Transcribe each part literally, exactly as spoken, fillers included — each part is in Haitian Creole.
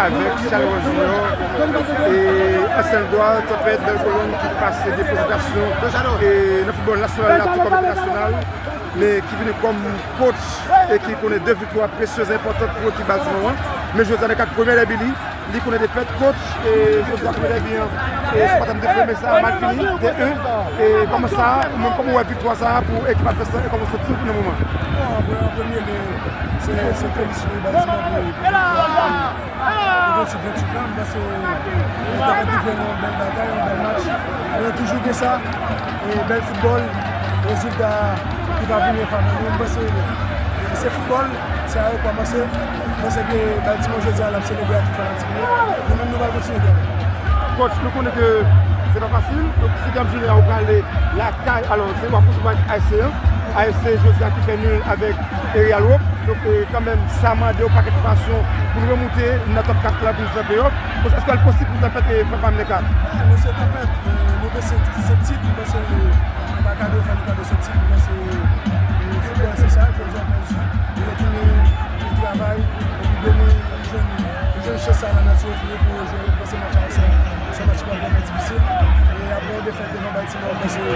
Avèk Charleroi Junior e Anselme Edouard, Tanpèt, Bèl Kolòn ki pase de prezentasyon e nan foutbòl nasyonal la, tou kòm entènasyonal, men ki vini kòm coach e ki konnen de viktwa presyez e enpòtan pou ekip Baltimore an. Men jodi a nan kad premyè dèbi li, li konnen defèt, coach, e jodi a premyè dèbi an, e se pa tanm de fè, men sa mal fini, de en. E kòman sa, ou menm, kòman w wè viktwa sa a pou ekip advès la e kòman w santi w nan moman? Bon, an premye lye, se, se felisite Baltimore pou, pou viktwa. Pou ventuit ventuit lan, m panse nou t ap live yon bèl batay, yon bèl match. Men toujou gen sa, e bèl foutbòl, rezilta ki pa vini an favè nou. M panse se foutbòl, se a yo kòmanse. M panse ke Baltimore jodi a l ap selebre ak tout fanatik li. Nou menm nou pral kontinye travay. Coach, nou konnen ke se pa fasil. Donk, si Dam Junior ou prale lakay, alò, se w ap resevwa A S C an. A S C jodi a ki fè nil avèk Real Hope. Donk, e, kanmenm, sa mande yon pakèt pasyon pou n remoute nan top kat la pou n fè playoff. Donk, èske l posib pou Tanpèt e fè pam nan kat? Nou se Tanpèt, e, nou vle se, se tit, nou se, e, nou pa kado, fè nou kado se tit, nou se, e, foutbòl se sa, jodi a pèdi, nou retounen, nou travay, epi demen, nou jwenn, nou jwenn chans sa lanati ofri pou nou jwe, nou panse match a se, se match ki pral vrèman difisil, e apre yon defèt devan Baltimore, nou panse, e,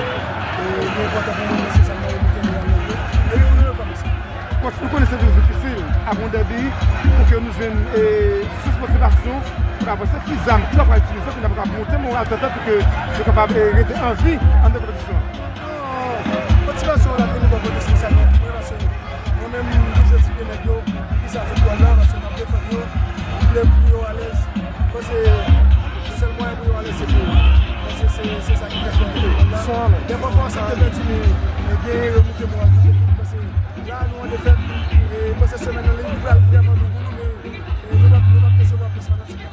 li enpòtan pou nou, men se sèlman remoute nou al nan jwe, epi pou nou rekòmanse. Coach, nou konnen se toujou difisil, apre yon dèbi, pou ke nou jwenn, e, sous motivasyon pou n avanse, ki zam, ki w ap itilize pou n ap monte moral Tanpèt pou ke yo kapab, e, rete an vi anndan konpetisyon an? Bon, motivasyon an ap vini bò kote espesyalman pou mwen, paske mwen menm, m toujou eksplike nèg yo kisa foutbòl la, paske m ap defann yo, m vle pou yo alèz. Mwen se, se sèl mwayen pou yo alèz, se pou, mwen se, se, se sa ki fè fòm foutbòl la. Dèfwa fò sa te pèdi, men, men genyen remoute moral toujou. Mwen se, la, nou an defèt, e mwen se semèn nan, li pral vrèman dou pou nou, men, e nou p ap, nou p ap resevwa plis fanatik.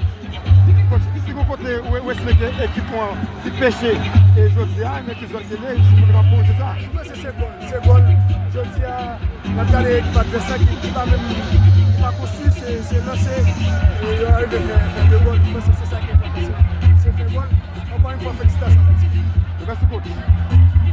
Coach, si gon kote ou, ou estime ke ekip ou an li peche, e jodi a, men ki zòn ke li, si nou kapab korije sa? Mwen se, se gòl, se gòl. Jodi a, n ap gade ekip advès la ki, ki pa menm, ki pa konstwi, se, se lanse, e yo arive fè, fè de gòl. Mwen se, se sa ki enpòtan, se, se fè gòl. Ankò yon fwa, felisitasyon, Baltimore. Mèsi, coach.